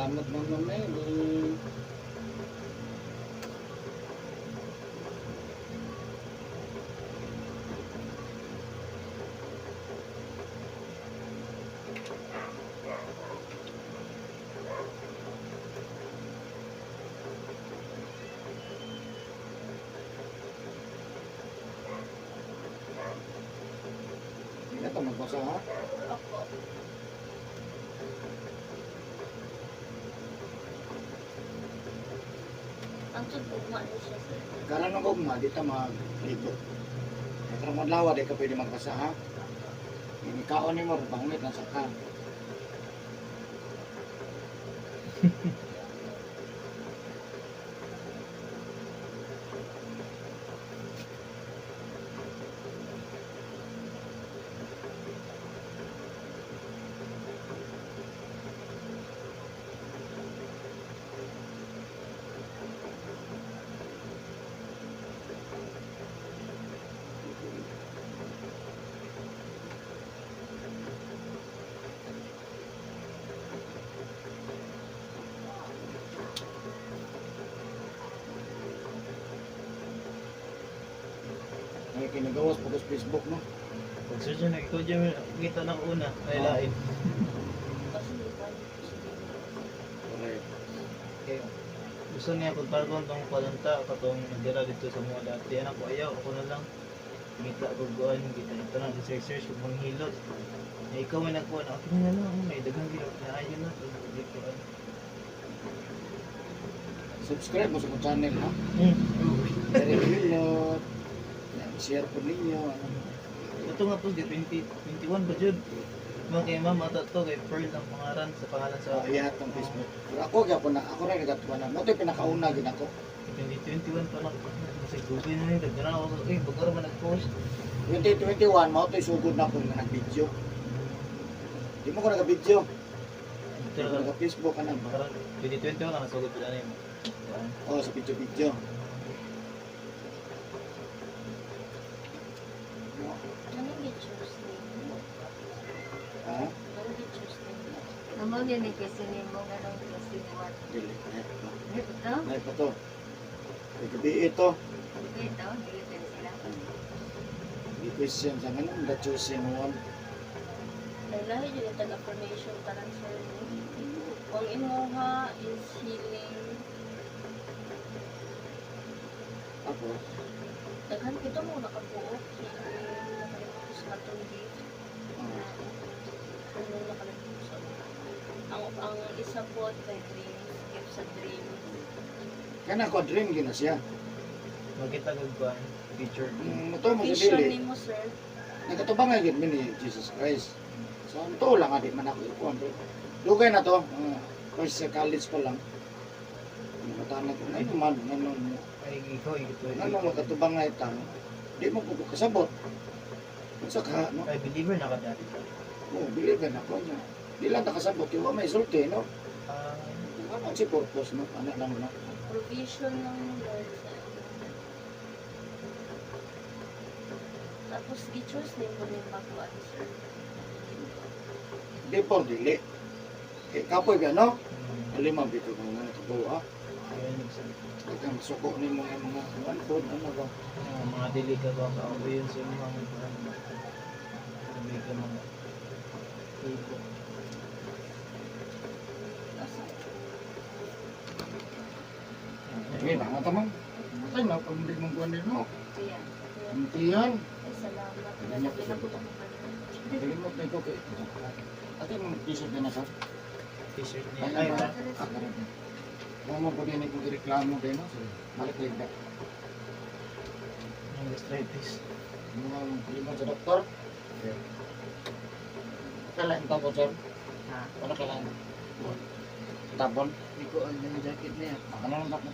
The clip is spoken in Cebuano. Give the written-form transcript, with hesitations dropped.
Salamat, Mama Mary. Hindi na ito magbasa, ha? Opo. Ang ugma ni siya, sir. Karan ng ugma, di ta magligo. Karong adlaw, di ka pwede magbasa, ha? Inikaon nimo, pangit lang sa ka. Ay, kinagawas po ko sa Facebook, no? Pag search na, ikaw dyan, kita na una. Ay, lain. Kasi di ba? Correct. Okay. Gusto niya kung parang tong palanta katong nagdira dito sa mga dati anak ko ayaw ako na lang kita ko goan kita ito na search search kung manghilot eh, ikaw may nagkuha na okay na lang may daghang gilot na ayon na di ko ano. Subscribe mo sa akong channel, ha? Eric Hilot. Yan, share po ninyo. Ano. Ito nga po, 20, 21 ba jud? Mga kay ma'am, ata to, kay Pearl ang pangalan sa pangalan sa Sa iyahat ng Facebook. Pero ako, gyapon na, ako rin nagatuwa na. Mo ito'y pinakauna, gid ako. 2021 pa lang. Kasi Google na yun, nagdala ako. Eh, bago man nag-post. 2021, mao to'y sugod na ako nga nag-video. Di mo ko nag-video. Di Pero ko nag-Facebook, ano ba? parang 2021 ka nasugod pala na yun. Oh, sa video-video. Ano yung choose name? Ha? Ano yung choose name? Amo gyud ni question nimo nganong choosing one. Dili. Ay, pa. Ito? Ay, pa to. Ay, gabi ito. Ito, dili din sila. Di question sa ganun, the choosing one. Ay, lahi yun itag affirmation tanan, sir. Kung imuha is healing. Tapos, Daghan kita mo nakabuok. Healing, nakalimot ko sa atong gift. ah, Kung nakalimot ko sa ang isa po kay dreams, gift sa dreams. kana ko dream gina siya. Magkita kag kuan, picture. Ito mo sa Vision dili. nimo, sir. Nagkatubang nga gid mi ni Jesus Christ. So ang to lang adi man ako ikuan pero dugay na to. First sa college pa lang. Mata na ko ano man ngano Ay, ikaw, ito. ngano makatubang nga itang di mo ko kasabot. Unsa ka no? Ay, believer na ka dati. Oh, believe na ako niya. Di lang ta kasabot kay wa may sulti no. Ah, Ano si purpose no? Ano lang no? Provision lang ng Lord sa imo. Tapos gi-choose nimo ni magkuan, sir. Before dili. Kay kapoy ba no? Alima bito ko nga natubo ha. ayun, sa Kay suko nimo ang mga kuan food ano ba? mga dili ka ba ka yun sa mga kuan ba. Sabi ka mga tipo. Asa? Sige, tama tama. Ay, na pag hindi mong kuan din no. Siya. Antiyan. Ay, salamat. Ganyan ko sa buta. Kalimot na ito kay. Ate mong t-shirt din na sir. T-shirt niya. Ay, Ay, ba? Ah, karon. Mo mo pwede ni kong reklamo din no. Sorry. Balik lang ba. ang gastritis. Mga kalimot sa doktor. Okay. Kailan tapon sir? Ha? Wala kailan. Tapon? Hindi ko alam yung jacket niya. Ano lang tapon?